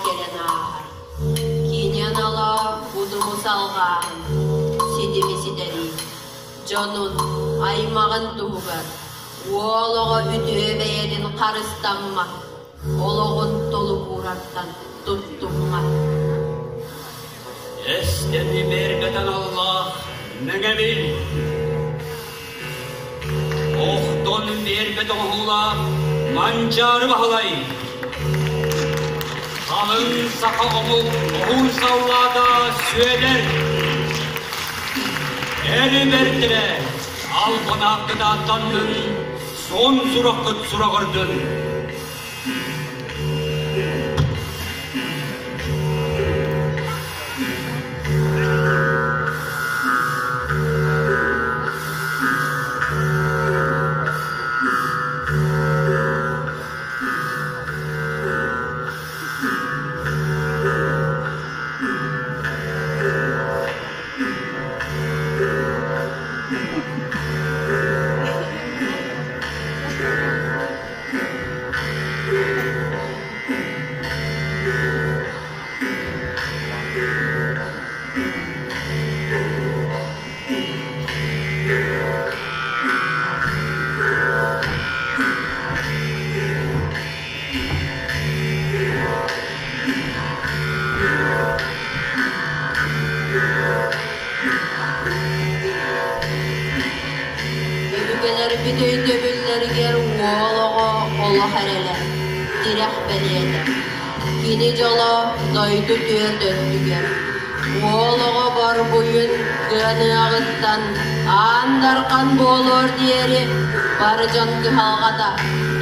кэлэн ааһар. Кини анала удуму салҕааһын, ситими ситэрии, дьонун, аймаҕын туһугар, уол оҕо үтүө бэйэтин харыстаммат, олоҕун толук уурартан туттуммат. Эстэни бэргэтэн аллаах Мэҥэбил Охтон биэрбэт оҥоһуулаах Манчаары Баһылай Халыҥ саха омук оһуун саллаата Сүөдэр Эри бэртэрэ албан ааккыт ааттаннын, суон сураххыт сураҕырдын. Өбүгэлэрбит өйдөбүллэригэр уол оҕо олох эрэлэ, тирэх бэлиэтэ. Кини дьоло дойду түөрт өттүгэр. Уол оҕо борбуйун кыаныаҕыттан аан дархан буолуор диэри бары дьон кыһалҕата,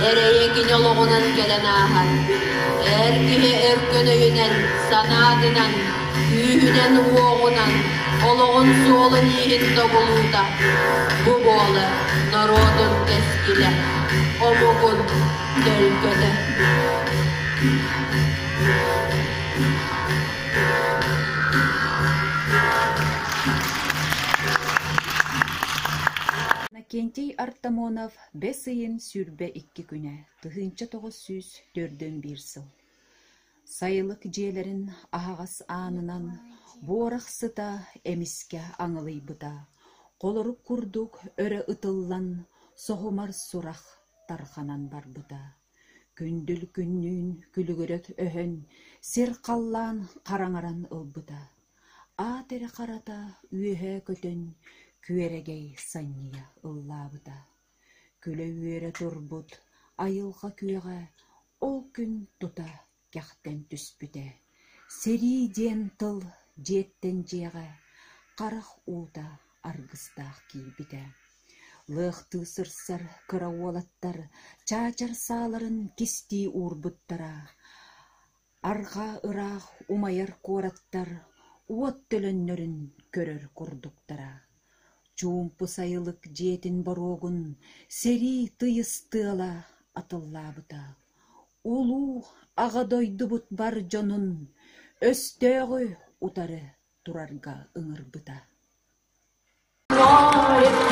эрэйэ кини олоҕунан кэлэн ааһар. Эр киһи өркөн өйүнэн, санаатынан, күүһүнэн-уоҕунан олоҕун суолун-ииһин тобулуута бу буолар норуотун кэскилэ, омугун төлкөтө. Иннокентий Артамонов бэс ыйын 22 күнэ, 1941 сыл. Сайылык дьиэлэрин аһаҕас аанынан буорах сыта эмискэ аҥылыйбыта, холорук курдук өрө ытыллан соһумар сурах тарҕанан барбыта. Күндүл күннүүн күлүгүрэ өһөн, сир-халлаан хараҥаран ылбыта. Аат эрэ харата үөһэ көтөн, күөрэгэй санньыйа ыллаабыта. Күлэ-үөрэ турбут айылҕа күөҕэ ол күн тута кэхтэн түспүтэ. Сэрии диэн тыл дьиэттэн дьиэҕэ харах уута аргыстаах киирбитэ. Лыахтыы сырсар кыра уолаттар чаачар сааларын кистии уурбуттара. Арҕаа ыраах умайар куораттар уот төлөннөрүн көрөр курдуктара. Чуумпу сайылык дьиэтин боруогун сэрии тыйыс тыала атыллаабыта. Улуу Аҕа дойдубут бар дьонун өстөөҕү утары турарга ыҥырбыта.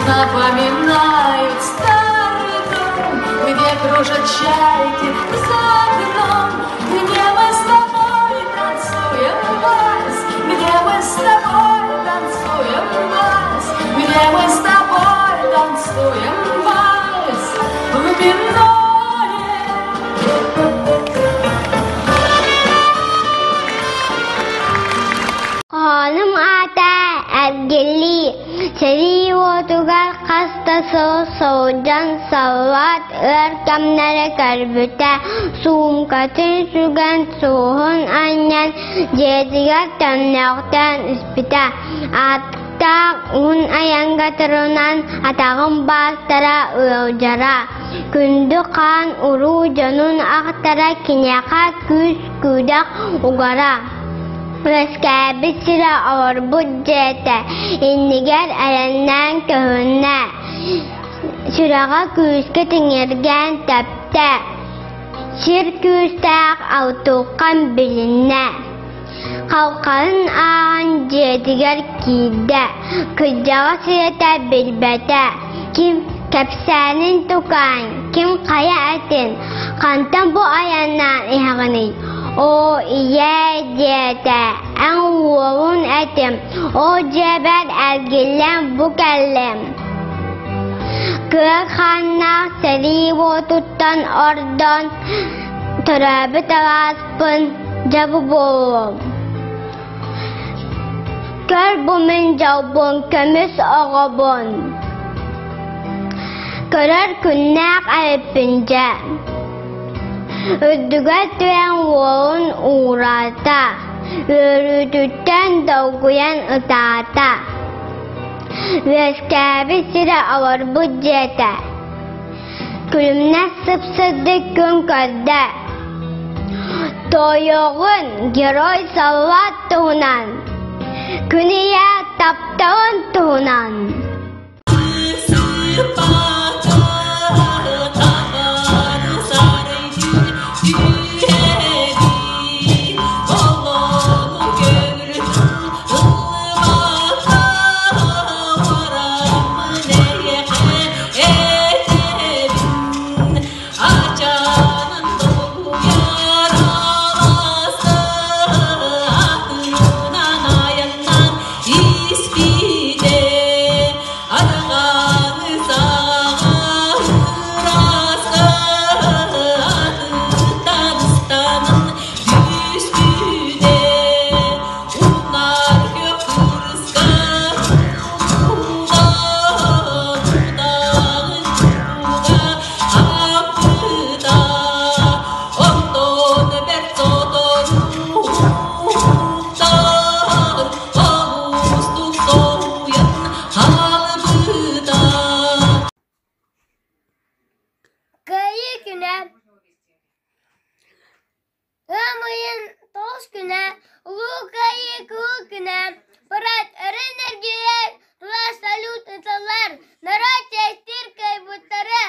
Напоминают старый дом, где кружат чайки за окном, где мы с тобой танцуем вальс, где мы с тобой танцуем вальс, где мы с тобой танцуем вальс в миноре. Хоһоонум аата Эргиллии. Сэрии уотугар хас да сыл сылдьан саллаат ыар кэмнэри көрбүтэ, суумкатын сүгэн, суоһун анньан, дьиэтигэр төннөөхтөөн испитэ. Ааттаах уһун айаҥҥа турунан атаҕын баастара ыалдьара. Күндү хаан уруу дьонун ахтара киниэхэ күүс-күүдэх угара. Үөскээбит сирэ олорбут дьиэтэ, иннигэр эрэннээн көһүннэ, сүрэҕэ күүскэ тиҥиргээн тэптэ, сир күүстээх алтуххан билиннэ. Халханын ааҕан дьиэтигэр киирдэ, кырдьаҕас ийэтэ билбэтэ, ким кэпсээнин тукаан, ким хайа этин, хантан бу айаннаан иһэҕиний? Оо, ийээ, диэтэ, эн уолун этим, ол дьиэбэр эргиллэн бу кэллим. Кыа хааннаах сэрии уотуттан ордон, төрөөбүт алааспын дьэ бу буолуом. Көр бу мин дьолбун, көмүс оҕобун. Көрөр күннээх эбиппин дьэ. Үрдүгэр түһэн уолун уураата, үөрүүтүттэн долгуйан ытаата. Үөскээбит сирэ олорбут дьиэтэ. Күлүмнэс сып-сырдык күн көрдө. Тойоҕун герой саллаат туһунан, күн ийэ тапталын туһунан. Кыайыы күнэ Ыам ыйын тоҕус күнэ, Улуу Кыайыы кыыл күнэ, Парад өрүн эргийэр, тула салют ытыллар, норуот чэйдиир кыайбыттары,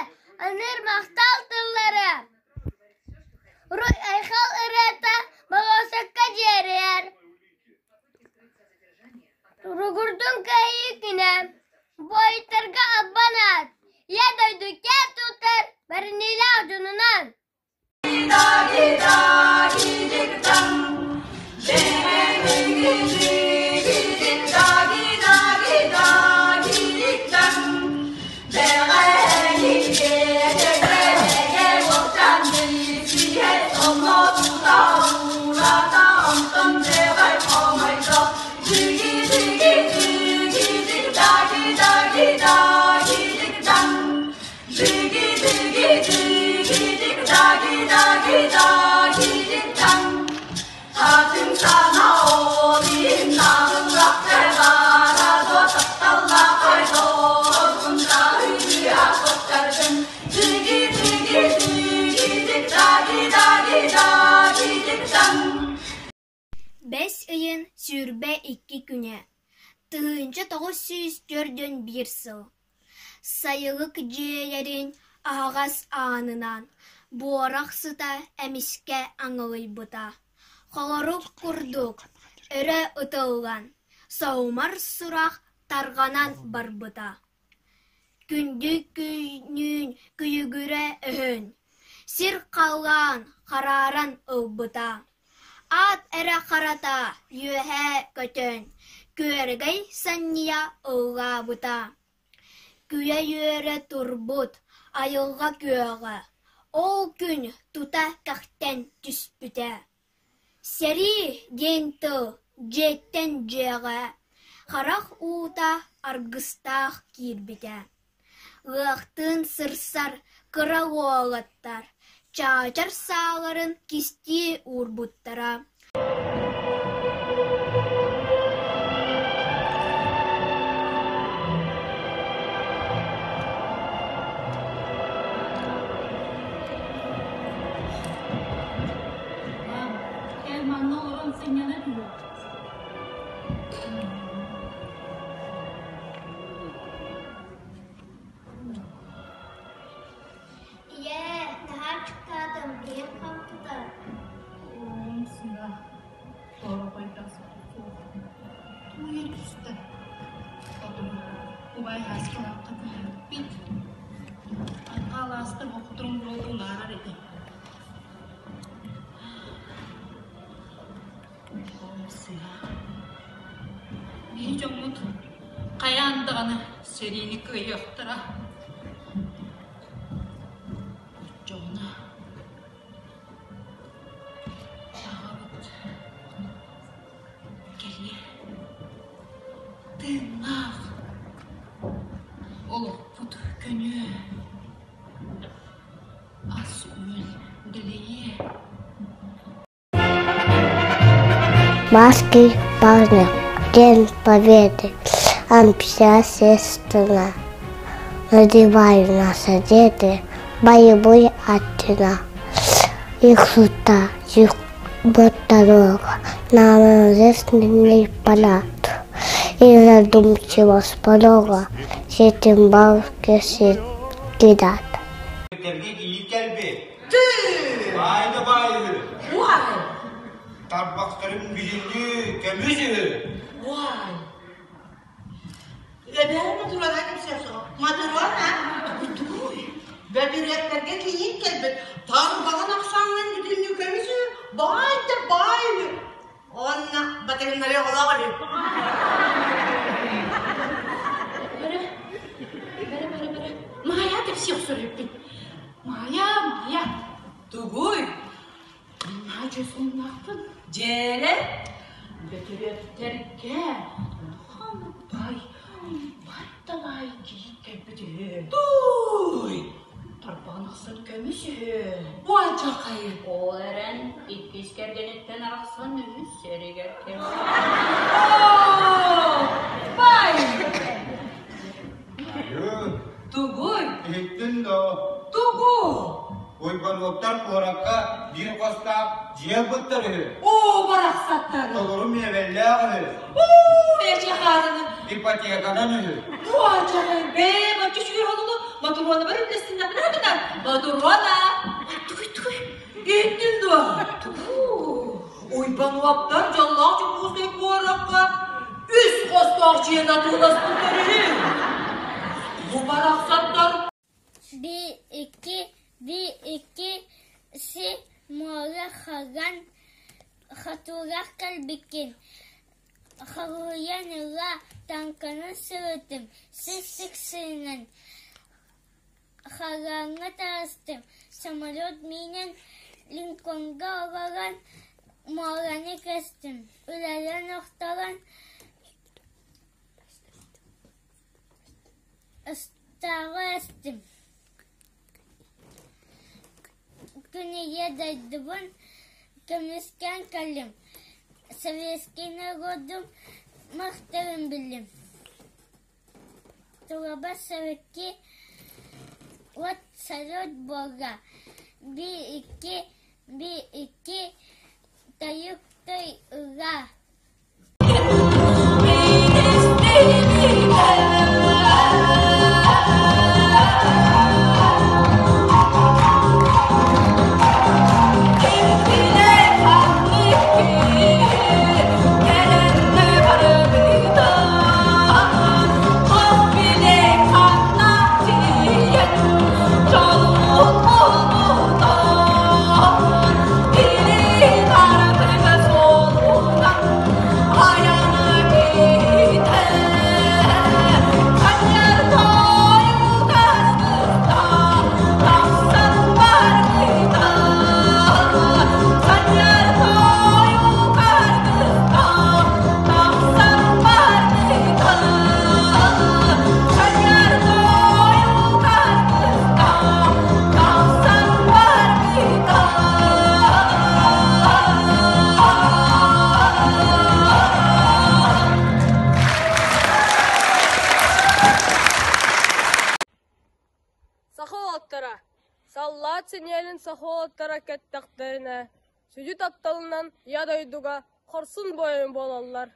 аныыр махтал тыллары. Уруй айхал ырыата болуоссакка дьиэрийэр. Туругурдун Кыайыы күнэ, буойуттарга албан аат, Ийэ дойду киэн туттар бэриниилээх дьонунан. Бэс ыйын 22 күнэ, 1941 сыл. Сайылык дьиэлэрин аһаҕас аанынан буорах сыта эмискэ аҥылыйбыта, холорук курдук өрө ытыллан, соһумар сурах тарҕанан барбыта. Күндү күнүүн күлүгүрэ өһөн, сир-халлаан харааран ылбыта. Аат эрэ харата үөһэ көтөн, күөрэгэй санньыйа ыллаабыта. Күлэ-үөрэ турбут айылҕа күөҕэ ол күн тута кэхтэн түспүтэ. Сэрии диэн тыл дьиэттэн дьиэҕэ харах уута аргыстаах киирбитэ. Лыахтыын сырсар кыра уолаттар чаачар сааларын кистии уурбуттара. Кэл манна олорон сынньана түһүө. Ийээ, наһаа аччыктаатым, ийэм хаппыта. Оҕом сыа, тоорохойдох суох. Тууйа түстэ. Хотун, убай Һааскалаахха тиийбиппит. Арҕаа алаастар охторун буруотун унаарар этэ. Биһи дьоммут хайаан даҕаны сэриини кыайыахтара. Оччоҕуна аҕабыт кэлиэ, тыыннаах олохпут көнүө, ас-үөл дэлэйиэ. Маски парня День Победы. Вся страна. Надеваю нас одеты боевой ордена. Их сюда, их вот дорога, на известный парад. И задумчиво с порога сидим бабушки сидят. Баай да баай үһү. Тарбахтарым бүтүннүү көмүс үһү. Уай! Эбээ Матурона кэпсиэхсэ. Матурона? Тугуй? Бөбүрүөктэргэ кийиит кэлбит. Тарбаҕын ахсаанынан бүтүннүү көмүс үһү. Баай да баай үһү. Уонна батыһыннарыы оҕолоох үһү. Бэрэ, бэрэ, бэрэ, бэрэ. Маайа кэпсиэх сөрүппүт. Маайа, Маайа. Тугуй? Наһаа дьөсүннаахпын. Дьиэлэ? Бөтүрүөптэргэ улахан бай, бай да бай кийиит кэлбит үһү. Туй! Тарбаҕын ахсын көмүс үһү. Уончахайы. Ол эрэн иккис кэргэниттэн арахсан үһүс сэригэр кэлбит. Оо! Бай! Айыы, Тугуй? иһиттин дуо? Тугу? Уйбануоптар куоракка биир хостоох дьиэ ылбыттар үһү. Оо, барахсаттар! Толору миэбэллээх үһү. Оо, эчи хаарыны! Ипотеканан үһү. Буачаҕай, бээ, бачча үчүгэй холуну Матуруона бар үллэстиннэхпинэ гынан, Матуруона! Тугуй, тугуй, иһиттин дуо? Тугу? Уйбануоптар дьоллоох Дьокуускай куоракка үс хостоох дьиэни атыыласпыттар үһү. Бу барахсаттар Би икки, би икки си муора хаган хотуурах кэлбиккин Хоһуйан ыла таҥканан сырыттым, сис сыҥынан хараҥа таҕыстым, самолет миинэн Линкольҥҥа олорон муораны кэстим, үлэлээн охторон ыстааҕы эстим. Күн Ийэ дойдубун көмүскээн кэллим, Советский народум махталын биллим. Тураба сырыкки от салют буолла, би-икки, би-икки тойук той ыла. Саха уолаттара, саллаат синиэлин саха уолаттара кэттэхтэринэ, сүдү тапталынан ийэ дойдуга хорсун буойун буолаллар.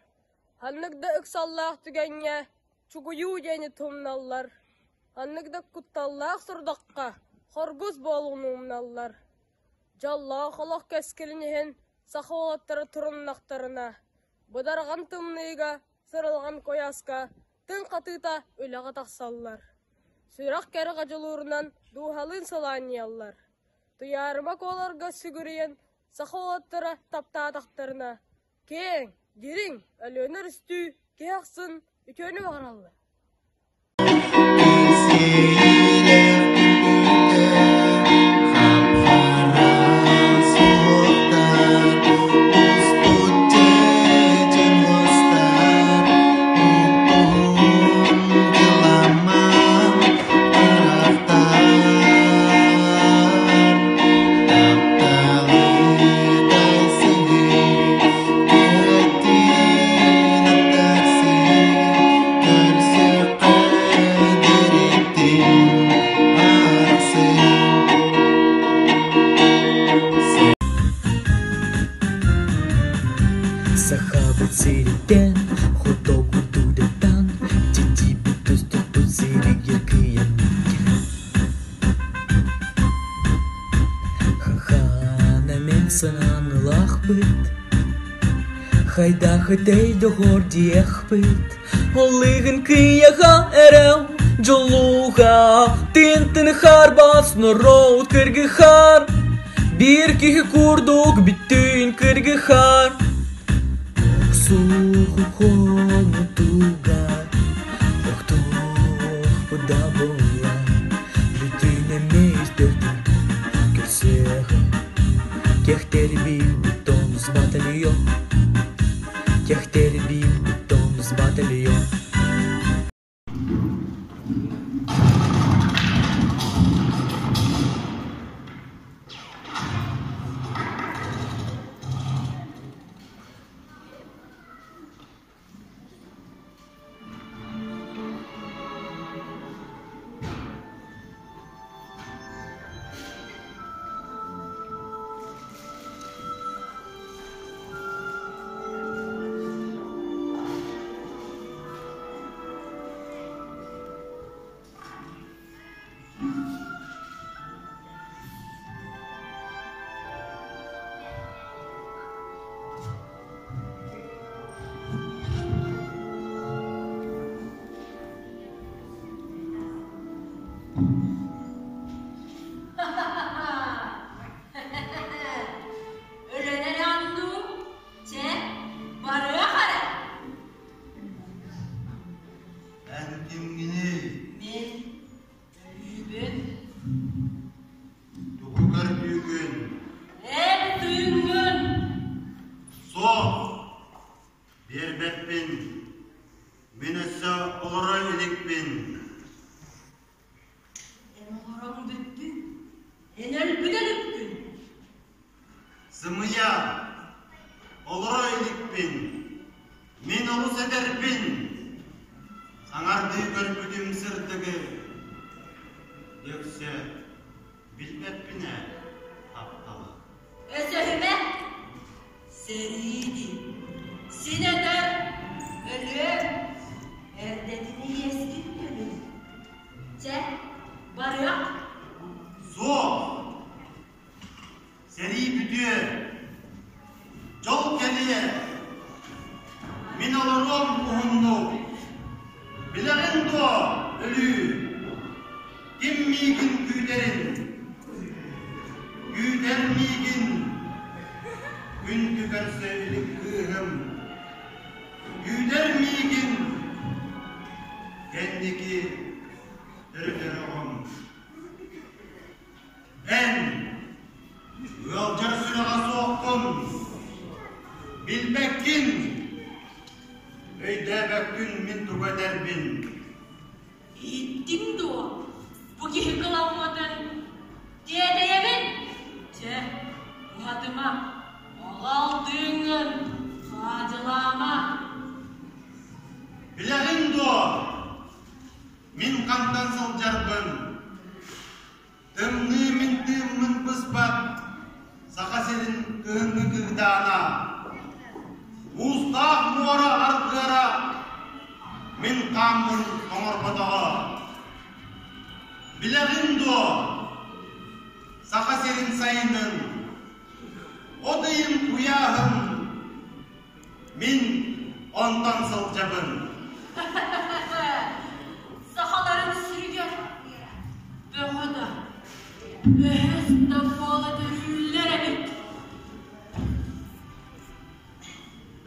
Ханнык да ыксаллаах түгэҥҥэ чугуйуу диэни тумналлар, ханнык да кутталлаах сорудахха хоргус буолууну умналлар. Дьоллоох олох кэскилин иһин саха уолаттара туруннахтарына, быдарҕан тымныыга, сыралҕан куйааска тыҥ хатыыта үлэҕэ тахсаллар. Сүрэх кэрэҕэ дьулуурунан дууһалыын сылаанньыйаллар. Туйаарыма куоларга сүгүрүйэн саха уолаттара таптаатахтарына, киэҥ, дириҥ Өлүөнэ өрүстүү Киһи ахсын үтүөнү баҕараллар. Сахабыт сириттэн хотоку тудаттан титибит туступпут сиригэр кыйаммыт Хахана мен санаанылаахпыт Хайдах этэй доҕор диэхпит Олыгын кыйаха эрэл дьолуха Тын-тын харбас норуот кыргыхар Биир киһи курдук бүттүүн кыргыхар Охсуһу хонутугар Охтуохпут да буолла Бүтүн эмиэ көрсүөҕүҥ Кэхтэрбин тонус батальон Кэхтэрбин тонус батальон Өлөн эрэҕин дуу? Чэ, барыах эрэ. Эн кимҥиний? Мин өлүүбүн. Тугу көрдүүгүн? Эн тыыҥҥын. Суох, биэрбэппин. Мин өссө олоро иликпин. Эн олорон бүттүҥ. Эн өлбүт өлүккүн. Сымыйа, олоро иликпин. Мин олус эдэрбин. Саҥардыы көрбүтүм сырдыгы. Өксө, билбэппин ээ, тапталы. Өсөһүмэ, сэрии дии. Син этэр, өлүөм, эрдэтини иэскин төлүн. Чэ, барыах. Суох! Сэрии бүтүө, дьол кэлиэ, мин олоруом уһуннук. Билэҕин дуо, өлүү, ким миигин күүтэрин? Күүтэр миигин, күндү көрсө илик кыыһым. Күүтэр миигин, кэнники төрөтөр оҕом. Эн ыалдьар сүрэҕэ суоххун, билбэккин, өйдөөбөккүн мин тугу этэрбин. Иһиттиҥ дуо? Бу киһи кыламмытын тиэтэйэбин. Чэ, уһатыма, аҕал тыыҥҥын, хаадьылаама. Билэҕин дуо, мин хантан сылдьарбын? Тымныы мин тыыммын быспат, Саха сирин кыһыҥҥы кыыдаана. Уустаах муора аргыара мин хааммын оҥорботоҕо. Билэҕин дуо, Саха сирин сайынын, от ыйын куйааһын мин онтон сылдьабын. Сахаларын сиригэр бөҕө да, өһөс да буола төрүүллэр эбит.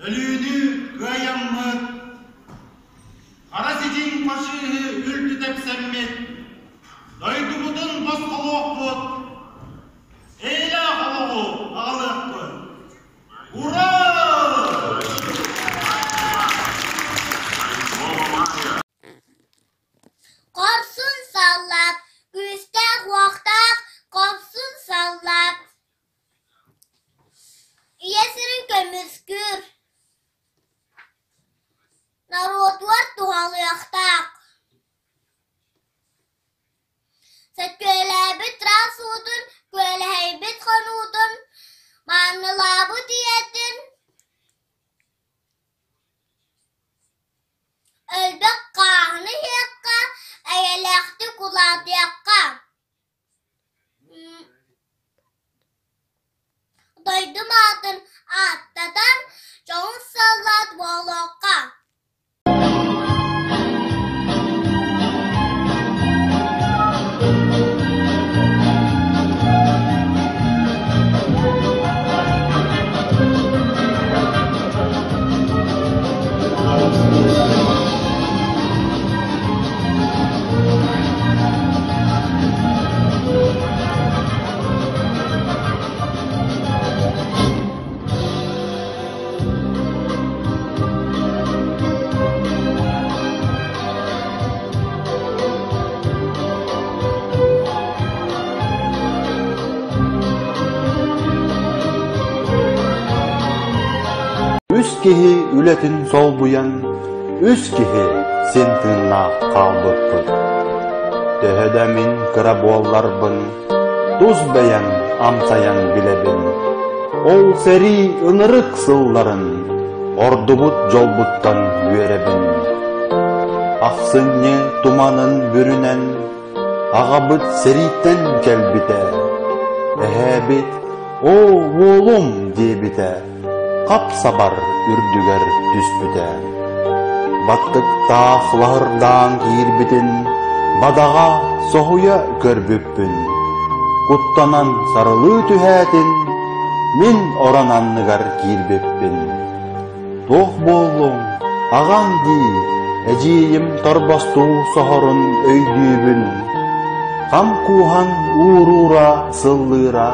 Өлүүнү кыайаммыт. Үс киһи үлэтин солбуйан, үс киһи син тыыннаах хаалбыппыт. Төһө да мин кыра буолларбын, тус бэйэм амсайан билэбин. Ол сэрии ынырык сылларын ордубут дьолбуттан үөрэбин. Ахсынньы туманын бүрүнэн Аҕабыт сэрииттэн кэлбитэ, эһээбит «Оо, уолум!» диэбитэ, хап-сабар үрдүгэр түспүтэ. Баттыктаах лаһырдаан киирбитин бадаҕа соһуйа көрбүппүн, куттанан сарылыы түһээтин, мин орон анныгар киирбиппин. Туох буоллуҥ, аҕаҥ дии, эдьиийим торбостуу соһорун өйдүүбүн. Хам кууһан ууруура сыллыыра,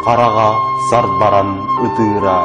хараҕа сарбаран ытыыра.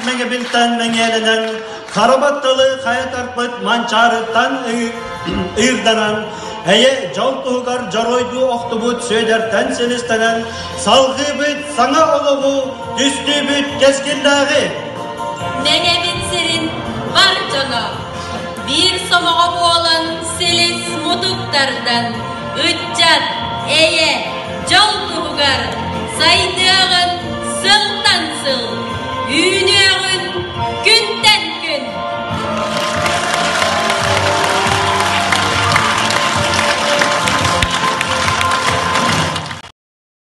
Мэҥэбилтэн мэҥиэлэнэн, хара батталы хайа тарпыт Манчаарыттан ыырданан, эйэ дьол туһугар дьоруойдуу охтубут Сүөдэртэн силистэнэн, салҕыыбыт саҥа олоҕу, түстүүбүт кэскиллээҕи! Мэҥэбит сирин бар дьоно биир сомоҕо буолан силис мутук тардан, ыччат, эйэ, дьол туһугар сайдыаҕын сылтан сыл, үүнүөҕүн күн.